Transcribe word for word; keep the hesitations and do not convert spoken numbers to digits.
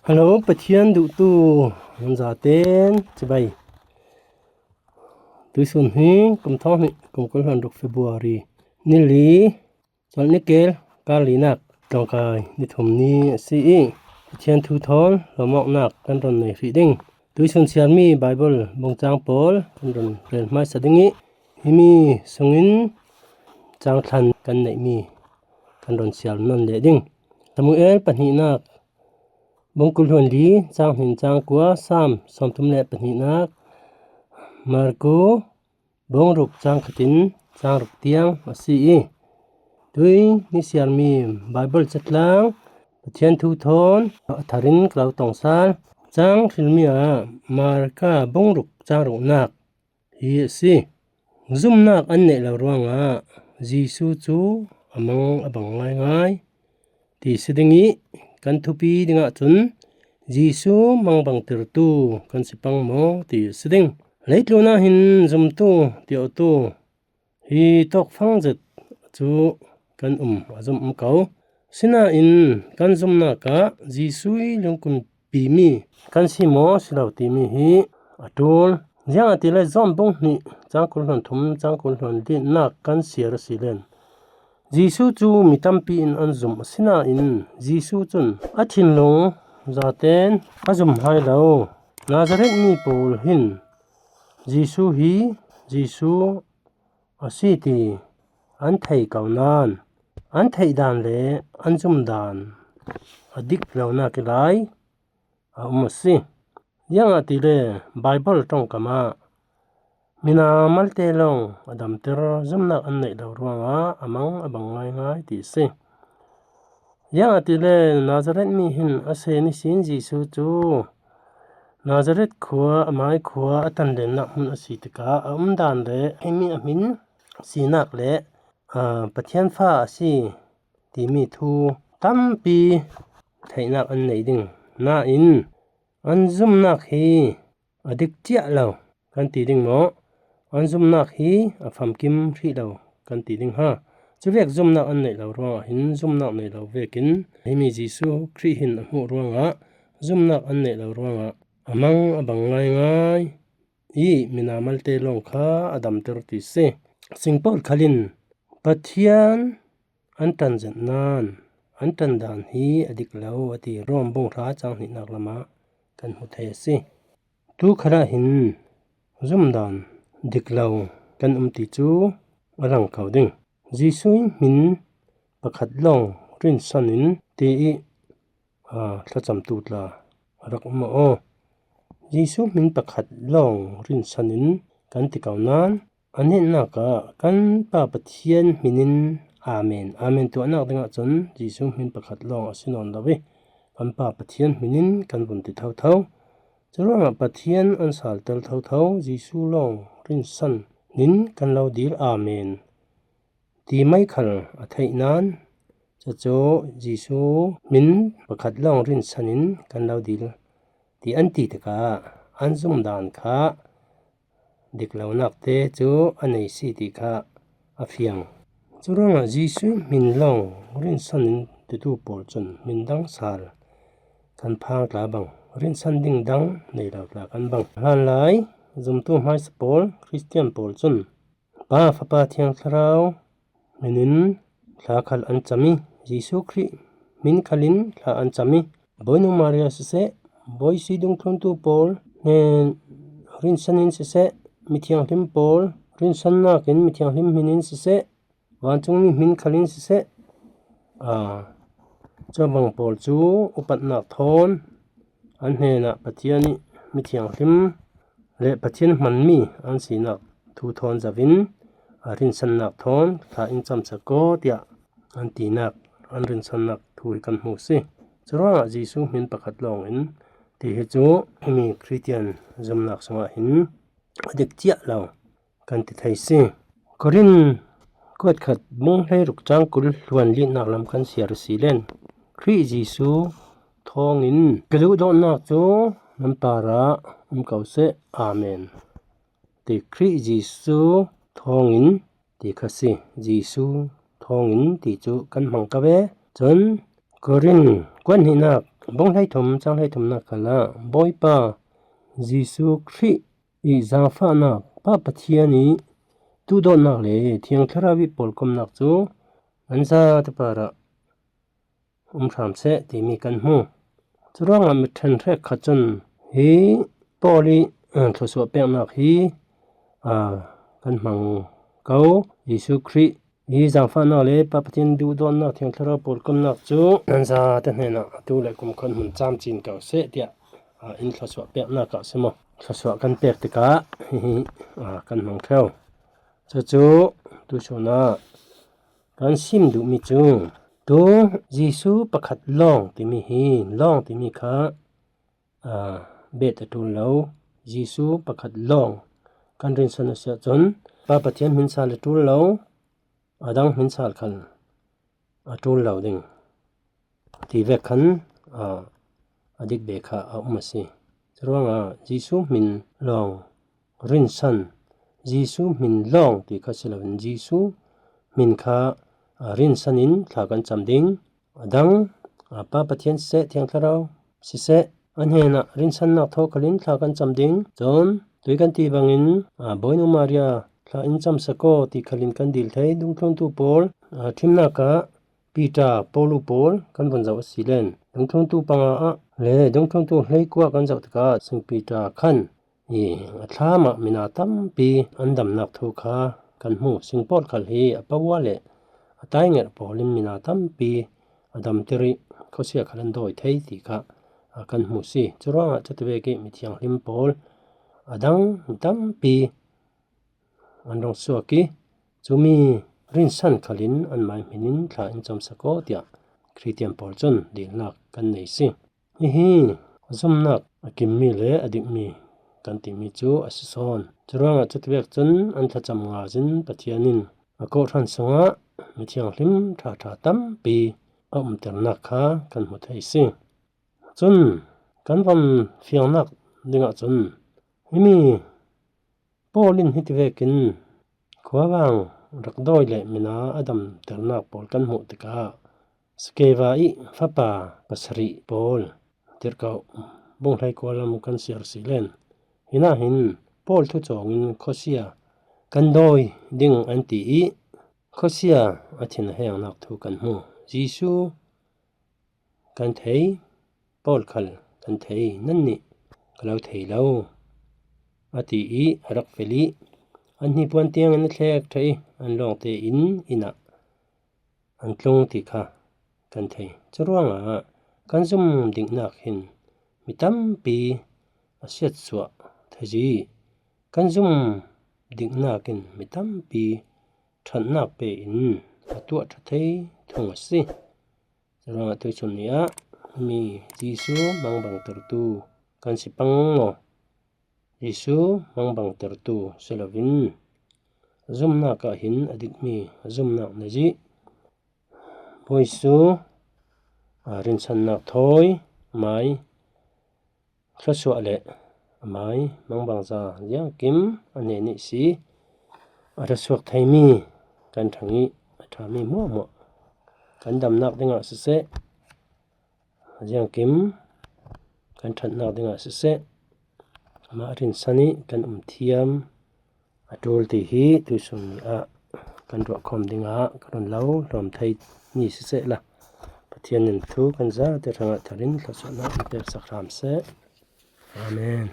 Hello, Pathian duhtu hun zaten chibai. Tuisun hi kum thawng hnih kum kul hluan ruk February ni li, Chawlhni kel kar linak tlawngkai ni thum ni a si i, Pathian thu thawn lawmawknak kan rawn nei hrih ding. Tuisun siarmi Bible bungchang pawl kan rawn rel hmaisa ding i, himi sungin chang thlan kan neihmi kan rawn siar nawn leh ding. Samuel pahnihnak bung kul hluan li chang hnih chang kua, Sam sawmthum leh pahnihnak, Marku bung ruk chang khatin chang ruk tiang a si i, tui ni siarmi Bible chatlang Pathian thu thawn a tharin ka lo tawngsal. Chang hrilmi ah Marka bung ruk chang ruknak hi a si. Zumnak an neih lo ruangah Jesu chu a mang a bang ngaingai ti si ding i, kan thupi dingah chun Jesu mangbangtirtu kan si pang maw ti si ding. Leitlunah hin zumtu ti awtu hi tawkfang zet chu kan um a zum um ko. Sinain kan zumnakah Jesu i lungkumpimi kan si maw si lo timi hi a ṭul. Ziangahtile John bung hnih chang kul hluan thum chang kul hluan linak kan siar a si len, Jesu chu mi tampi in an zum a sinain Jesu chun a thinlung zaten a zum hai lo. Nazareth mi pawl hin Jesu hi Jesu a si ti an thei ko nan, an theih dan leh an zum dan a dik lonak i lai a um a si. Ziangahtile Bible ṭawngkam ah mina malte lawng a damtir, zumnak an neih lo ruangah a mang a bang ngaingai ti si. Ziangahtile Nazareth mi hin a se nisin Jesu chu Nazareth khua, a mai khua a tanlennak hmun a si tikah a um dan leh himi a hmin sinak leh, aa, Pathian fa a si timi thu tampi theihnak an nei ding. Nain an zumnak hi a dik chiah lo kan ti ding maw? An zumnak hi a famkim hrih lo kan ti ding ha. Chuvek zumnak an neih lo ruangah hin zumnak nei lo vekin himi Jesu Khrih hin a hmuh ruangah zumnak an neih lo ruangah a mang a bang ngaingai i, mina malte lawng kha a damtir ti si. Singpawl khalin Pathian an ṭan zet nan an ṭan dan hi a dik lo a ti. Rom bung hra chang hnihnak lamah kan hmu thei a si. Tu khalah hin zum dan dik lo kan um ti chu a lang ko ding. Jesu hmin pakhat lawng rinsanin ti i, aa, thlachamtu tla a rak um a aw. Jesu hmin pakhat lawng rinsanin kan ti ko nan, a hnenakah kan Pa Pathian hminin amen. Amen tuahnak dingah chun Jesu hmin pakhat lawng a si nawn lo i, kan Pa Pathian hminin kan vun ti thotho. Churuangah Pathian an saltel thotho, Jesu lawng rinsanin kan lo dil amen ti mai khal a theih nan, chu chu Jesu hmin pakhat lawng rinsanin kan lo dil ti an ti tikah an zum dan kha dik lonak te chu a nei si ti kha a fiang. Churuangah Jesu hmin lawng rinsanin titu pawl chun hmin dang sal kan phang tla bang, rinsan ding dang nei lo tla kan bang. Hlanlai zumtu hmaisa pawl, Kristian pawl chun Pa, Fapa, Thiang Thlarau hminin thla khal an cham i, Jesu Khrih hmin khalin thla an cham i, Bawinu Maria siseh, Bawisi dungthluntu pawl hnen rinsanin siseh, mithianghlim pawl rinsannakin mithianghlim hminin siseh, vancungmi hmin khalin siseh, aa, chubang pawl chu upatnak thawn an hnenah Pathian i mithianghlim leh Pathian hmanmi an sinak thu thawn zovin, a rinsannak thawn thla in cham sek aw tiah an tinak, an rinsannak thu hi kan hmu si. Churuangah Jesu hmin pakhat lawngin ti hi chu himi Khristian zumnak sungah hin a dik chiah lo kan ti thei si. Korin kuat khat bung hleiruk chang kul hluan linak lam kan siar si len, Khrih Jesu thawngin ka duhdawtnak chu nan parah um ko seh. Amen. Ti Khrih Jesu thawngin ti kha si. Jesu thawngin ti chu kan hmang ka ve. Chun Korin kuat hnihnak bung hleithum, chang hleithumna khalah Bawipa Jesu Khrih i zangfahnak, Pa Pathian i duhdawtnak le Thiang Thlarau i pawlkomnak cu nan zate parah um hram seh timi kan hmu. Curuangah mi ṭhenhrek khat cun hi Paul i, eh, thluasuah peknak hi, ah, kan hmang ko. Jesu Khrih hi zangfahnak le Pa Pathian duhdawtnak, Thiang Thlarau pawlkomnak cu nan zate hnenah atu le kumkhua hmun camcin ko seh tiah, ah, in thluasuah peknak ah si maw? Thluasuah kan pek tikah hihi, ah, kan hmang ṭheo. Cucu tuchun ah kan sim duhmi cu tu Jesu pakhat lawng timi hi, lawng timi kha, aa, bet a ṭul lo. Jesu pakhat lawng kan rinsan a si ahcun Pa Pathian hmin sal a ṭul lo, a dang hmin sal khal a ṭul lo ding ti vek khan, aa, a dik ve kha a um a si. Curuangah Jesu hmin lawng rinsan, Jesu hmin lawng ti kha si loin Jesu hmin kha, aa, rinsan in thla kan cam ding. A dang, aa, Pa Pathian siseh, Thiang Thlarau siseh, a hnenah rinsannak thaw khalin thla kan cam ding. Cun tui kan ti bangin, aa, Bawinu Maria thla in camsak aw ti khalin kan dil thei. Dungthluntu pawl, aa, ṭhimnak ah Piter, Paulu pawl kan vun zoh a si len, dungthluntu panga ah le dungthluntu hleikua kan zoh tikah Sing Piter khan i a thlam ah mina tampi an damnak thu kha kan hmu. Sing Paul khal hi a paua le a taingerh pawl in mina tampi a damter i khuasia khal an dawi thei ti kha, a, kan hmu si. Curuangah cutivek i mithianghlim pawl a dang mi tampi an rung suak i cumi rinsan khalin anmai hmin in thla in camsak aw tiah Khristian pawl cun dilnak kan nei si. Hihi zumnak a kimmi le a dikmi kan timi cu a si sawn. Curuangah cutivek cun an thlacam ngazin Pathian in a kawhhran sungah mithianghlim ṭhaṭha tampi a umternak kha kan hmu thei si. Cun kan van fiangnak dingah cun himi Paul in hitivekin khuavang rak dawi le mina a damternak pawl kan hmuh tikah Skeva i fapa pasarih pawl, tirhkoh bung hleikua lam kan siar si len. Hinahin Paul thu cawngin khuasia kan dawi ding an ti i khuasia a thin a hengnak thu kan hmu. Jesu kan thei, Paul khal kan thei, nannih ka lo thei lo, a ti i a rak fel i an hnipuan tiangin a thlek ṭha i an lawngte in inn ah an tlung ti kha kan thei. Curuangah kan zum diknak hin mi tampi a siatsuah thei i kan zum diknak in mi tampi ṭhatnak pe in a tuah ṭha thei thung a si. Curuangah tuichun ni ah mi Jesu mangbangtertu kan si pang maw? Jesu mangbangtertu si loin zumnak ah hin a dikmi zumnak nei i Bawisu, a, rinsannak thawi mai thluasuah le amai mangbangza ziangkim a hnen ihsi a ra suak theimi kan ṭhang i a ṭhami hmuahhmuah kan damnak dingah siseh, ziangkim kan ṭhatnak dingah siseh, amah rinsan i kan um thiam a ṭul ti hi tuisun ni ah kan ruahkhawm dingah ka run lo hlawm thei ni sisehla, Pathian in thu kan zate hrangah tharin thluasuahnak in peksak hram seh. Amen.